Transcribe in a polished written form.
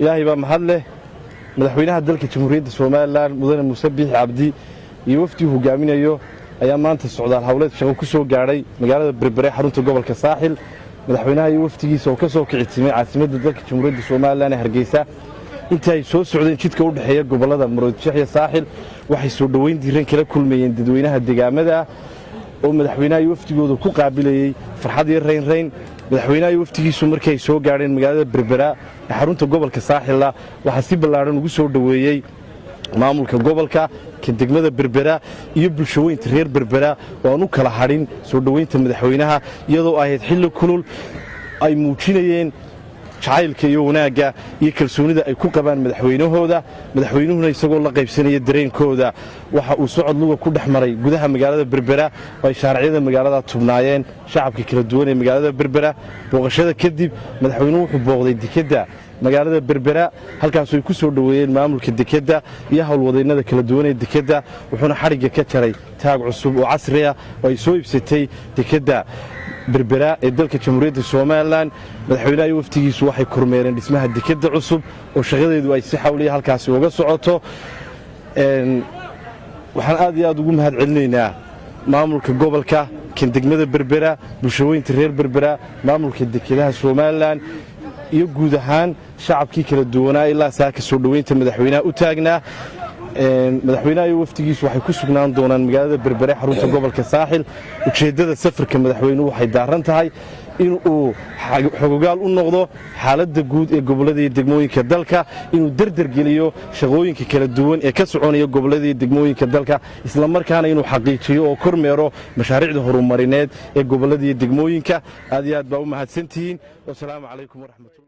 Ilaahay baa mahad leh. Madaxweynaha dalka Jamhuuriyadda Somaliland, Mudane Muuse Biixi Cabdi, iyo wafdii hogaaminayo ayaa maanta socdaal hawleed shaqo ku soo gaadhay magaalada Berbere, xarunta gobolka Saaxil. Madaxweynaha iyo wafdigiisa oo ka soo kicitimay caasimadda dalka Jamhuuriyadda Somaliland ee Hargeysa Intii ay soo socdeen jidka u dhexeeya gobollada Maroodijeex iyo Saaxil, waxay soo dhoweyn diiran kala kulmayeen dadweynaha deegaamada oo madaxweynaha iyo wafdigooda ku qaabilayey farxad iyo raynrayn. Madaxweynaha iyo wafdigiisu markii ay soo gaadheen magaalada Berbera ee xarunta gobolka Saaxilla, waxaa si ballaadhan ugu soo dhoweeyey maamulka gobolka, ka degmada Berbera iyo bulshaweynta reer Berbera oo aan u kala hadhin soo dhoweynta madaxweynaha, iyadoo ahayd xilli kulul ay muujinayeen jacaylka iyo wanaagga iyo kalsoonida ay ku qabaan madaxweynahooda. Madaxweynuhuna isagoo la qaybsanaya dareenkooda waxa uu socod luga ku dhex maray gudaha magaalada Berbera oo ay shaaracyada magaalada tubnaayeen shacabka kala duwan ee magaalada Berbera. Booqashada kadib, madaxweynuhu wuxuu booqday dekedda magaalada Berbera, halkaasoo ay ku soo dhoweeyeen maamulka dekedda iyo howlwadaynada kala duwan ee dekedda, wuxuuna xadhigga ka jaray taag cusub oo casri ah oo ay soo iibsatay dekedda Berbera ee dalka Jamhuuriyadda Somaliland. Madaxweynaha iyo waftigiisu waxay kormeereen dhismaha dekedda cusub oo shaqadeedu ay si xawliya halkaasi uga socoto. Waxaan aad iyo aad ugu mahad celinaynaa maamulka gobolka, kan degmada Berbera, bulshaweynta reer Berbera, maamulka dekedaha Somaliland iyo guud ahaan shacabkii kala duwanaa ilaa saaka soo dhoweynta madaxweynaha u taagnaa. Madaxweynaha iyo wafdigiisu waxay ku sugnaan doonaan magaalada Berbere, xarunta gobolka Saaxil. Ujeeddada safarka madaxweynuhu waxay daaran tahay in uu xogogaal u noqdo xaaladda guud ee gobollada iyo degmooyinka dalka, inuu dardar geliyo shaqooyinka kala duwan ee ka soconaya gobollada iyo degmooyinka dalka, islamarkaana inuu xaqiijiyo oo kormeero mashaariicda horumarineed ee gobollada iyo degmooyinka. Aad iyo aad baa u mahadsantihiin. Wasalaamu calaykum waraxmatullah.